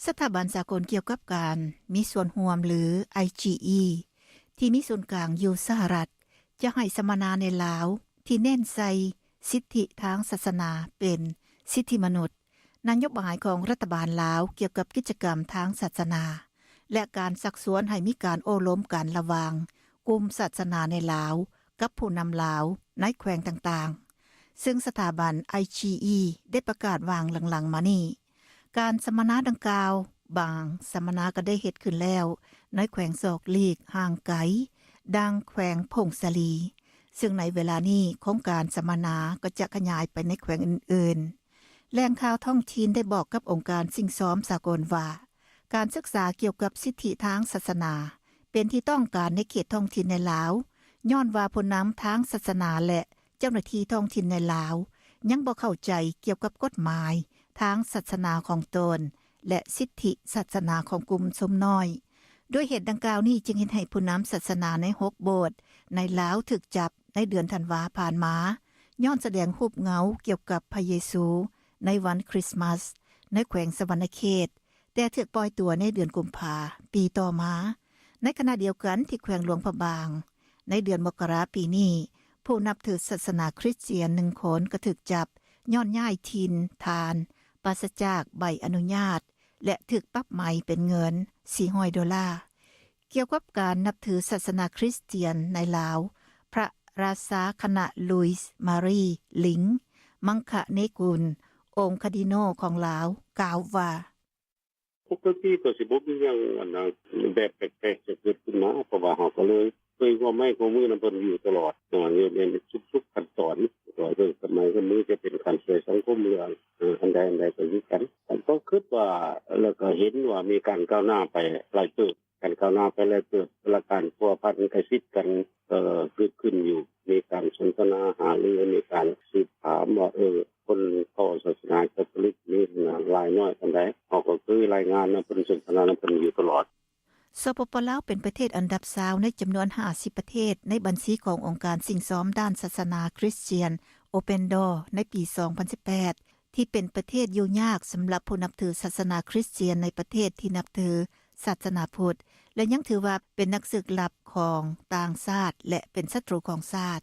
ສະຖາບັນສາກົນກ່ຽວກັບການມີສ່ວນຮ່ວມ ຫຼື ໄອຈີອີ ທີ່ມີສູນກາງຢູ່ສະຫະລັດ ຈະໃຫ້ສຳມະນາໃນລາວ ທີ່ເນັ້ນໃສ່ສິດທິທາງສາສະໜາເປັນສິດທິມະນຸດ, ນະໂຍບາຍຂອງລັດຖະບານລາວກ່ຽວກັບກິດຈະກຳທາງສາສະໜາ ແລະ ການຊັກຊວນໃຫ້ມີການໂອ້ລົມກັນລະຫວ່າງກຸ່ມສາສະໜາໃນລາວ ກັບຜູ້ນຳລາວໃນແຂວງຕ່າງໆ ເຊິ່ງສະຖາບັນ ໄອຈີອີ ໄດ້ປະກາດວ່າງຫຼັງໆມານີ້. ການສຳມະນາດັ່ງກ່າວ ບາງສຳມະນາກໍໄດ້ເຮັດຂຶ້ນແລ້ວ ໃນແຂວງສອກຫຼີກຫ່າງໄກ ດັ່ງແຂວງຜົ້ງສາລີ, ເຊິ່ງໃນເວລານີ້ໂຄງການສຳມະນາກໍຈະຂະຫຍາຍໄປໃນແຂວງອື່ນໆ. ແຫຼ່ງຂ່າວທ້ອງຖິ່ນໄດ້ບອກກັບອົງການສິ່ງຊອມສາກົນວ່າ ການສຶກສາກ່ຽວກັບສິດທິທາງສາສະໜາ ເປັນທີ່ຕ້ອງການໃນເຂດທ້ອງຖິ່ນໃນລາວ, ຍ້ອນວ່າຜູ້ນຳທາງສາສະໜາ ແລະ ເຈົ້າໜ້າທີ່ທ້ອງຖິ່ນໃນລາວ ຍັງບໍ່ເຂົ້າໃຈກ່ຽວກັບກົດໝາຍທາງສາສະໜາຂອງຕົນ ແລະ ສິດທິສາສະໜາຂອງກຸ່ມຊົນນ້ອຍ. ດ້ວຍເຫດດັ່ງກ່າວນີ້ ຈຶ່ງເຮັດໃຫ້ຜູ້ນຳສາສະໜາໃນຫົກໂບດໃນລາວຖືກຈັບໃນເດືອນທັນວາຜ່ານມາ ຍ້ອນສະແດງຮູບເງົາກ່ຽວກັບພະເຢຊູໃນວັນຄຣິສມາສ ໃນແຂວງສະຫວັນນະເຂດ, ແຕ່ຖືກປ່ອຍຕົວໃນເດືອນກຸມພາປີຕໍ່ມາ. ໃນຂະນະດຽວກັນ ທີ່ແຂວງຫຼວງພະບາງ, ໃນເດືອນມົກກະລາປີນີ້, ຜູ້ນັບຖືສາສະໜາຄຣິສຕຽນໜຶ່ງຄົນກໍຖືກຈັບ ຍ້ອນຍ້າຍຖິ່ນຖານປາສະຈາກໃບອະນຸຍາດ ແລະ ຖືກປັບໃໝເປັນເງິນສີ່ຮ້ອຍໂດລາ. ກ່ຽວກັບການນັບຖືສາສະໜາຄຣິສຕຽນໃນລາວ, ພະລາຊາຄະນະລຸຍສ໌ມາຣີລິງ ມັງຄະເນກຸນ ອົງຄາດີໂນຂອງລາວ ກ່າວວ່າ: ປົກກະຕິກໍຊິບໍ່ມີຫຍັງອັນນະ ແບບແປກໆຈະເກີດຂຶ້ນມາ ເພາະວ່າເຮົາກໍເລີຍ ເຄີຍຮ່ວມໄມ້ຮ່ວມມືນຳເພິ່ນຢູ່ຕະຫຼອດ ເອີ ເຮັດໃຫ້ມັນສຸກໆຂັ້ນຕອນ ກໍເລື່ອງສະໄໝກໍມີແຕ່ເປັນການຊ່ວຍສັງຄົມເລື່ອງ ເອີ ອັນໃດອັນໃດກໍຄືກັນ. ກໍຄິດວ່າ ແລ້ວກໍເຫັນວ່າມີການກ້າວໜ້າໄປຫຼາຍເຕີບ ການກ້າວໜ້າໄປຫຼາຍເຕີບ ແລະ ການພົວພັນໃກ້ຊິດກັນ ເກີດຂຶ້ນຢູ່ ມີການສົນທະນາຫາລື ມີການສືບຖາມວ່າ ເອີ ຄົນເຂົ້າສາສະໜາຄາໂຕລິກນີ້ນະ ຫຼາຍໜ້ອຍປານໃດ ເຮົາກໍເຄີຍລາຍງານນຳເພິ່ນ ສົນທະນານຳເພິ່ນຢູ່ຕະຫຼອດ. ສປປ ລາວ ເປັນປະເທດອັນດັບຊາວໃນຈຳນວນຫ້າສິບປະເທດ ໃນບັນຊີຂອງອົງການສິ່ງຊອມດ້ານສາສະໜາຄຣິສຕຽນ Open Door ໃນປີສອງພັນສິບແປດ ທີ່ເປັນປະເທດຢູ່ຍາກສຳລັບຜູ້ນັບຖືສາສະໜາຄຣິສຕຽນໃນປະເທດທີ່ນັບຖືສາສະໜາພຸດ ແລະ ຍັງຖືວ່າເປັນນັກສືບລັບຂອງຕ່າງຊາດ ແລະ ເປັນສັດຕູຂອງຊາດ.